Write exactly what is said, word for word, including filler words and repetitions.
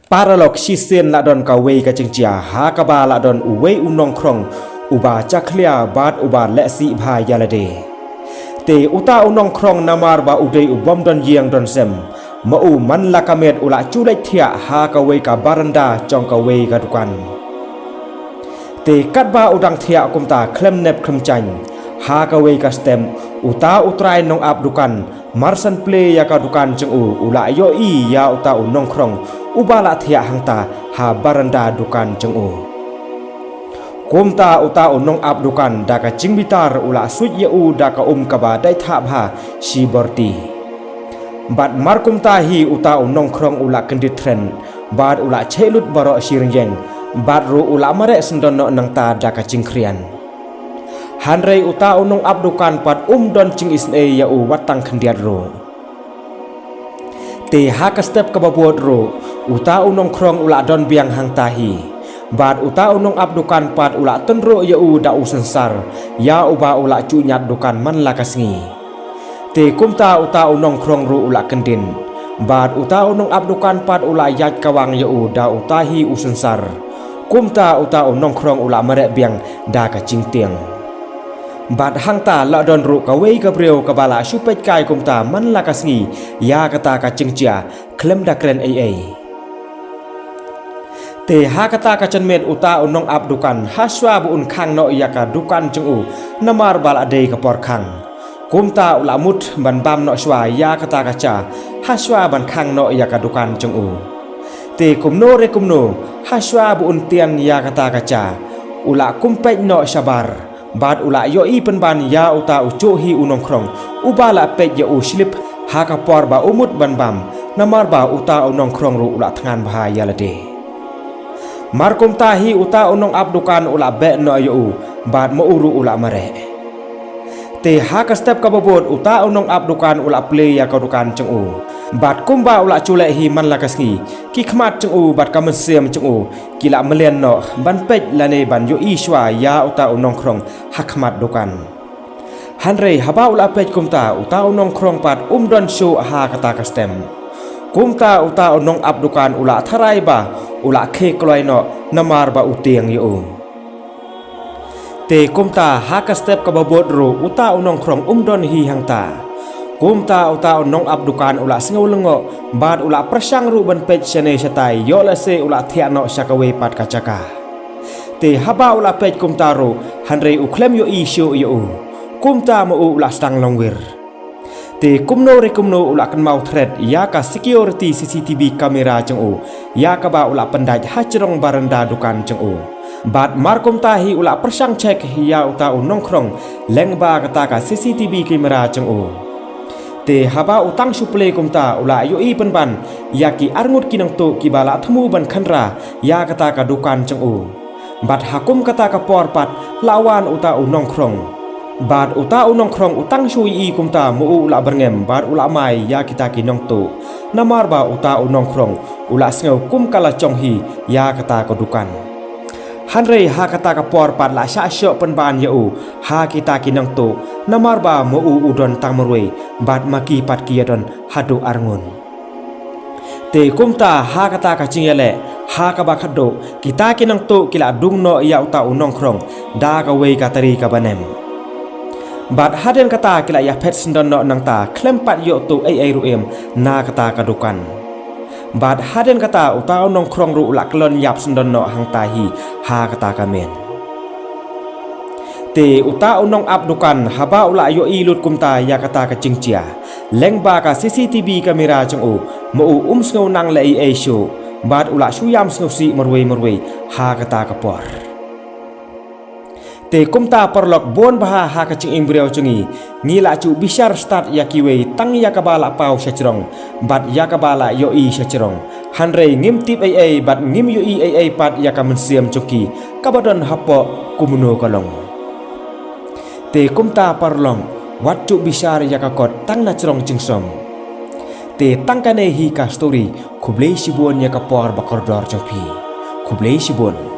Paralok, shisien la don kawei ka jingjia ha kaba la don uwei u nongkhrong uba jakhlia bad uba lehsih bha ïa lade. Te uta u nongkhrong, namar ba u dei u bym don ïing don sem, ma u man la ka miet u la ju leit thiah ha kawei ka baranda jong kawei ka dukan. Te katba u dang thiah kumta khlem nep khlem jaiñ, ha kawei ka step uta u trai nongap dukan, mar shen plie ïa ka dukan jong u, u la ïohi ïa uta u nongkhrong uba la thiah hangta ha baranda dukan jong u. Kumta uta u nongap dukan da ka jingbitar u la suid ïa u da ka um kaba dei thah bha shi borti. Bad mar kumta hi uta u nongkhrong u la kyndit thren, bad u la cheh lut baroh shi ryngïeng, bad ruh u la mareh syndon noh nangta da ka jingkhrian. Hynrei uta u nongap dukan pat um don jingisynei ïa u wat tang khyndiat ruh. Te ha ka step kaba bud ruh, uta u nongkhrong u la don biang hangta hi. Bad uta u nongap dukan pat u la tynruh ïa u da u synsar, ïa uba u la ju ñiad dukan man la ka sngi. Te kumta uta u nongkhrong ruh u la kyndit. Bad uta u nongap dukan pat u la ïaid kawang ïa u da uta hi u synsar. Kumta uta u nongkhrong u la mareh biang da ka jingtieng. Bad hangta la don ruh kawei ka briew kaba la shu peit kai kumta man la ka sngi ïa kata ka jingjia khlem da kren ei ei. Te ha kata ka janmiet uta u nongap dukan, ha shuwa ba un khang noh ïa ka dukan jong u, namar ba la dei ka por khang, kumta u la mut ban bam noh shuwa ïa kata ka ja, ha shuwa ban khang noh ïa ka dukan jong u. Te kumno re kumno, ha shuwa ba un tian ïa kata ka ja, u la kum peit noh shabar. Bad u la ïohi pynban ïa uta u juh hi u nongkhrong uba la peit ïa u slip ha ka por ba u mut ban bam, namar ba uta u nongkhrong ruh u la thngan bha ïa lade. Mar kumta hi uta u nongap dukan u la beh noh ïa u, bad ma u ruh u la mareh. Te ha ka step kaba bud uta u nongap dukan u la plie ïa ka dukan jong u. Bad kumba u la ju leh hi man la ka sngi, ki khmat jong u bad ka mynsiem jong u ki la mlien noh ban peit lane ban ïohi shuwa ïa uta u nongkhrong ha khmat dukan. Hynrei haba u la peit kumta, uta u nongkhrong pat um don shuh ha kata ka step. Kumta uta u nongap dukan u la tharai ba u la khie kloi noh, namar ba u tieng ïa u. Te kumta ha ka step kaba bud ruh uta u nongkhrong um don hi hangta. Kumta uta u nongap dukan u la sngew lyngngoh, bad u la pyrshang ruh ban peit shane shatai, ïoh lehse u la thiah noh sha kawei pat ka jaka. Te haba u la peit kumta ruh, hynrei u khlem ïohi shuh ïa u. Kumta ma u u la sdang longwir. Te kumno re kumno u la kynmaw thret ïa ka security C C T V camera jong u, ïa kaba u la pyndait ha jrong baranda dukan jong u. Bad mar kumta hi u la pyrshang check ïa uta u nongkhrong lyngba kata ka C C T V camera jong u. Te haba u tang shu plie kumta u la ïohi pynban ïa ki arngut ki nongtuh kiba la thmu ban khynra ïa kata ka dukan jong u. Bad ha kum kata ka por pat la wan uta u nongkhrong. Bad uta u nongkhrong u tang shu ïohi kumta ma u u la byrngem bad u la mai ïa kita ki nongtuh. Namar ba uta u nongkhrong u la sngew kum ka la jong hi ïa kata ka dukan. Hynrei ha kata ka por pat la shah shoh pynban ïa u ha kita ki nongtuh, namar ba ma u u don tang marwei bad ma ki pat ki ïa don haduh arngut. Te kumta ha kata ka jingïaleh ha kaba khatduh, kita ki nongtuh ki la dung noh ïa uta u nongkhrong da kawei ka tari kaba nem. Bad hadien kata ki la ïaphet syndon noh nangta khlem pat ïoh tuh ei ei ruh em na kata ka dukan. Bad hadien kata uta u nongkhrong ruh u la kyllon ïap syndon noh hangta hi ha kata ka miet. Te uta u nongap dukan haba u la ïohi lut kumta ïa kata ka jingjia lyngba ka C C T V camera jong u, ma u um sngew nang leh ei ei shuh, bad u la shu ïam sngewsih marwei marwei ha kata ka por. Te kumta paralok bun bha ha ka jingim briew jong ngi, ngi la ju bishar stad ïa kiwei tang ïa kaba la paw sha jrong bad ïa kaba la ïohi sha jrong. Hynrei ngim tip ei ei bad ngim ïohi ei ei pat ïa ka mynsiem jong ki kaba don hapoh kumno ka long. Te kumta paralok, wat ju bishar ïa ka kot tang na jrong jingsngewsih. Te tang kane hi ka story, khublei shibun ïa ka por ba kordor jong phi. Khublei shibun.